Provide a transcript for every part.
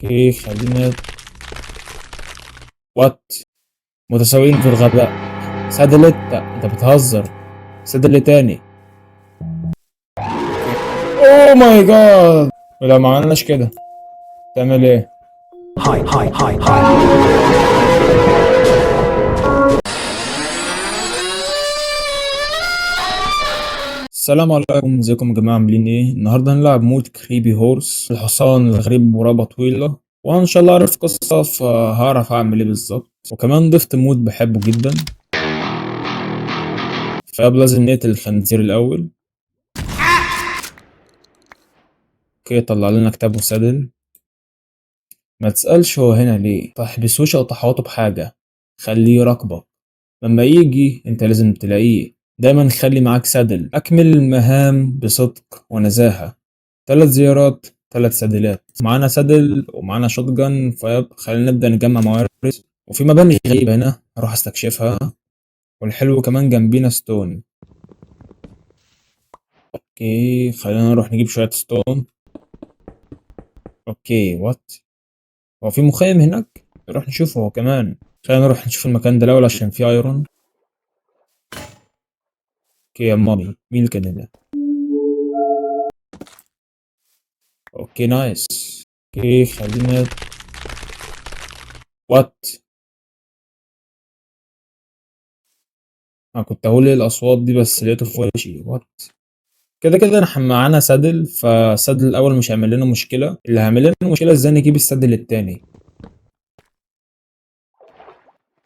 okay خلينا what، متساويين في الغباء. saddle it، انت بتهزر. saddle تاني. oh my god، ولو ما عملناش كده تعمل ايه؟ Hi, hi, hi, hi. السلام عليكم، ازيكم يا جماعه؟ عاملين ايه؟ النهارده هنلعب mod creepy horse، الحصان الغريب برقبه طويله، وانا ان شاء الله اعرف قصه فهعرف اعمل ايه بالظبط. وكمان ضفت mod بحبه جدا، فقبل لازم نقتل الخنزير الاول. okay طلع لنا كتاب و saddle. ما تسألش هو هنا ليه، تحبسوش او تحوطه بحاجة، خليه يراقبك. لما يجي انت لازم تلاقيه. دايما خلي معاك saddle. اكمل المهام بصدق ونزاهة. 3 زيارات 3 saddle ات. معانا saddle ومعانا shotgun، فخلينا نبدأ نجمع موارد. وفي مباني غريبة هنا هروح استكشفها، والحلو كمان جنبينا stone. okay خلينا نروح نجيب شوية stone. okay what، هو في مخيم هناك؟ نروح نشوفه هو كمان. خلينا نروح نشوف المكان ده الأول عشان فيه iron. okay يا مامي، مين اللي كان هنا؟ okay nice. okay خلينا what، انا كنت هقول ايه الاصوات دي بس لقيته في وشي. what، كده كده احنا معانا saddle، فال saddle الاول مش هيعمل لنا مشكله. اللي هيعمل لنا مشكله ازاي نجيب ال saddle التاني.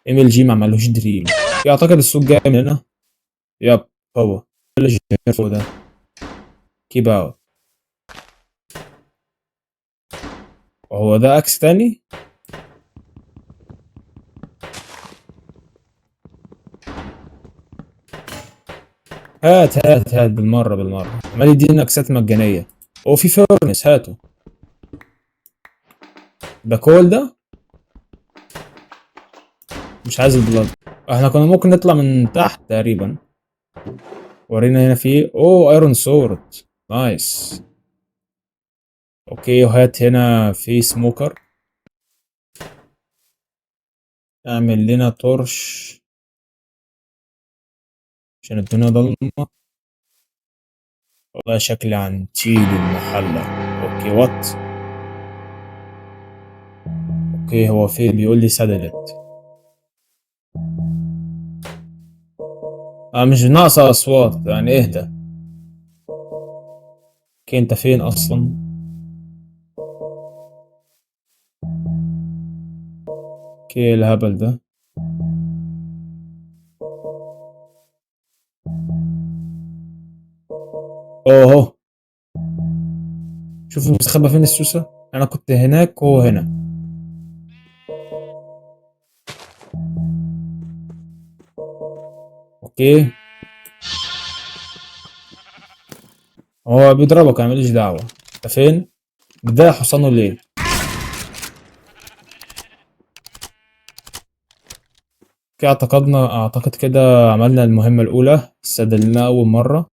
MLG ما عملوش drill. اعتقد الصوت جاي من هنا. yep هو اللي فوق ده. keep out. هو ده axe تاني؟ هات هات هات بالمرة بالمرة. عمال يدينا axe ات مجانية. هو في furnace، هاته. ده coal ده؟ مش عايز ال blood. احنا كنا ممكن نطلع من تحت تقريبا. ورينا هنا في اوه iron sword، nice. okay وهات هنا في smoker. اعمل لنا torch عشان الدنيا ضلمة. والله شكلي عنتيل المحلة. okay what، okay هو فين؟ بيقول لي saddle it. مش ناقصة أصوات يعني، اهدى. okay انت فين أصلا؟ okay الهبل ده. اوه شوف مستخبى فين السوسة. انا كنت هناك وهو هنا. okay هو بيضربك، انا ماليش دعوة. انت فين؟ بتضايق حصانه ليه؟ okay اعتقد كده عملنا المهمة الأولى، استدلنا أول مرة.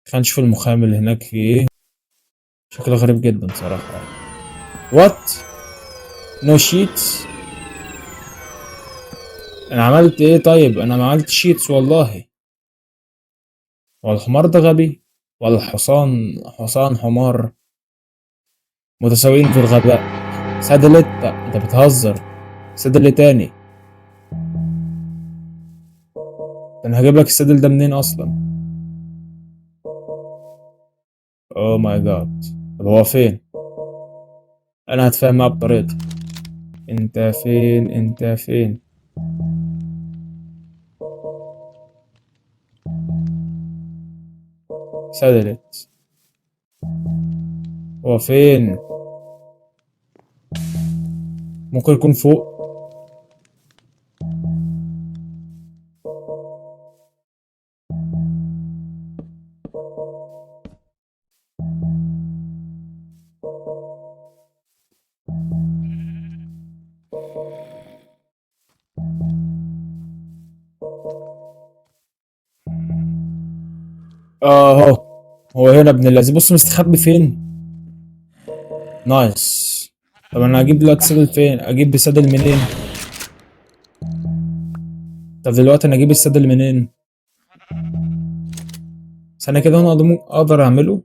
خلينا نشوف المخيم اللي هناك فيه ايه. شكله غريب جدا صراحة. what، no cheats. انا عملت ايه طيب؟ انا ما عملتش cheats والله. هو الحمار ده غبي ولا الحصان حصان حمار؟ متساويين في الغباء. saddle it، انت بتهزر. saddle تاني. انا هجيب لك ال saddle ده منين اصلا؟ oh my god، طب هو فين؟ انا هتفاهم معاه بطريقتي. انت فين؟ انت فين؟ saddle it. هو فين؟ ممكن يكون فوق. اهو هو هنا ابن اللذين. بص مستخبي فين. nice. طب انا هجيب دلوقتي saddle فين؟ اجيب saddle منين؟ طب دلوقتي انا اجيب ال saddle منين؟ بس انا كده انا اقدر اعمله.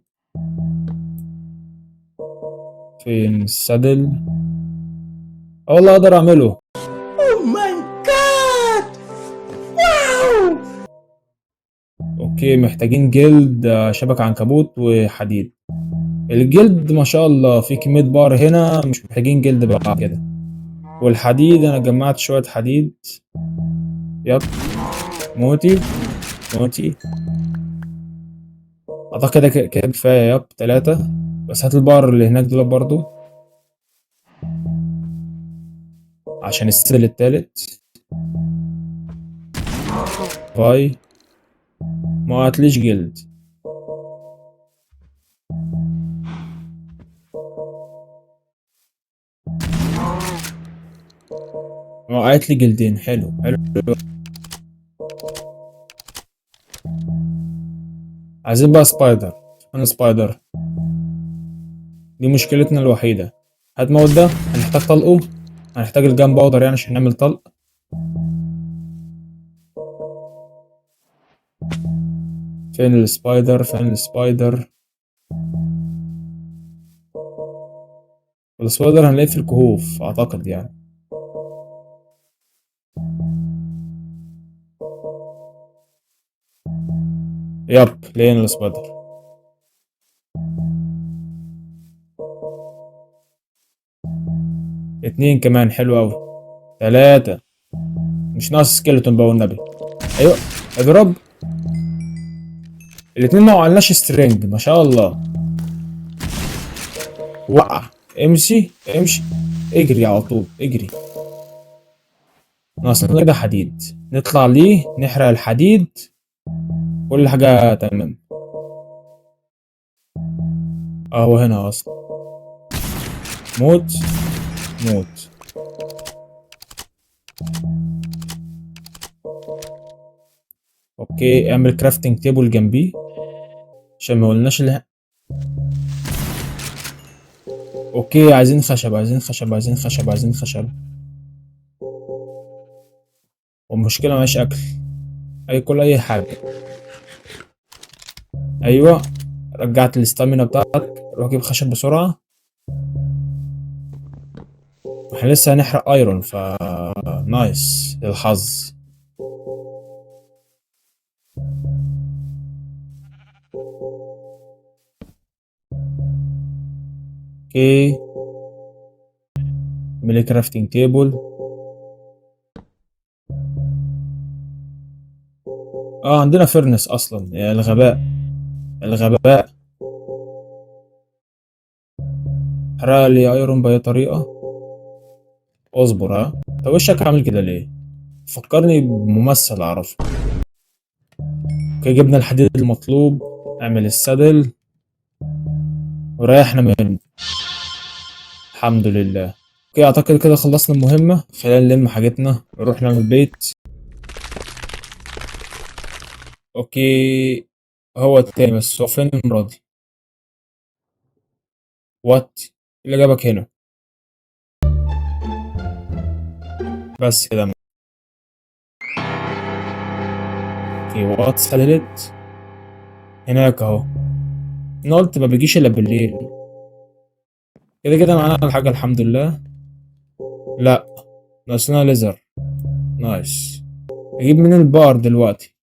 فين ال saddle؟ اه والله اقدر اعمله. Oh my God! Wow! okay، محتاجين جلد، شبك عنكبوت وحديد. الجلد ما شاء الله في كمية بقر هنا، مش محتاجين جلد بقى كده. والحديد انا جمعت شوية حديد. yep، موتي موتي. اعتقد كده كده كفاية. yep، 3 بس. هات البقر اللي هناك دول برضو عشان ال saddle التالت. باي. ما قعدتليش جلد. وقعت لي جلدين. حلو حلو. عايزين بقى spider. انا spider دي مشكلتنا الوحيدة. هات موت ده، هنحتاج طلقه، هنحتاج ال gunpowder عشان نعمل طلق. فين ال spider؟ فين ال spider؟ ال spider هنلاقيه في الكهوف اعتقد. yep، لقينا ال spider. 2 كمان، حلو أوي. 3. مش ناقص skeleton بقى والنبي. أيوة اضرب. الاتنين ما وقعناش string ما شاء الله. وقع. امشي امشي، اجري على طول اجري. ناقصنا كده حديد، نطلع ليه نحرق الحديد، كل حاجة تمام. اهو هنا اصلا. موت موت. okay، اعمل crafting table جنبيه عشان ما قلناش اللي okay، عايزين خشب، عايزين خشب، عايزين خشب، عايزين خشب. والمشكلة معيش اكل، اي كل اي حاجة. ايوه رجعت ال stamina بتاعتك، روح جيب خشب بسرعة. احنا لسه هنحرق iron، ف nice للحظ. okay، اعمل crafting table. عندنا furnace اصلا. يا الغباء الغباء. حرق لي iron باي طريقة. اصبر. ها طب وشك عامل كده ليه؟ فكرني بممثل اعرفه. okay، جبنا الحديد المطلوب. اعمل ال saddle وريحنا منه الحمد لله. okay، اعتقد كده خلصنا المهمة. خلينا نلم حاجتنا نروح نعمل بيت. okay، هو التاني بس هو فين المرة دي؟ what اللي جابك هنا؟ بس كده. okay، what سللت هناك اهو. انا قلت ما بيجيش الا بالليل. كده كده معانا الحاجة الحمد لله. لا ناقصنا leather. nice. اجيب من البار دلوقتي.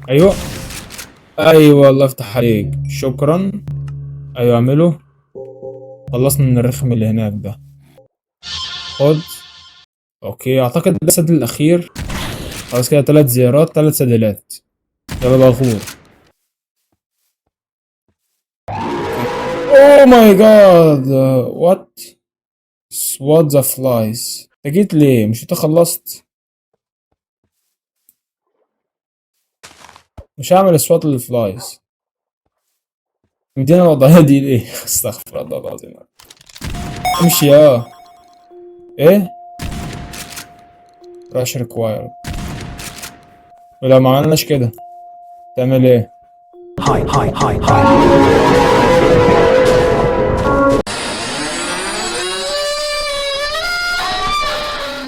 ايوه ايوه، الله يفتح عليك، شكرا. ايوه اعمله. خلصنا من الرخم اللي هناك ده. خد. okay، اعتقد ده ال saddle الاخير. خلاص كده 3 زيارات 3 سدلات. يلا بقى غور. oh my God، what swat the flies. انت جيت ليه؟ مش انت خلصت؟ مش هعمل swat لل flies. مدينا الوضعية دي ليه؟ استغفر الله العظيم. امشي يا ايه؟ rush required. ولو ما عملناش كده تعمل ايه؟ Hi, hi, hi, hi.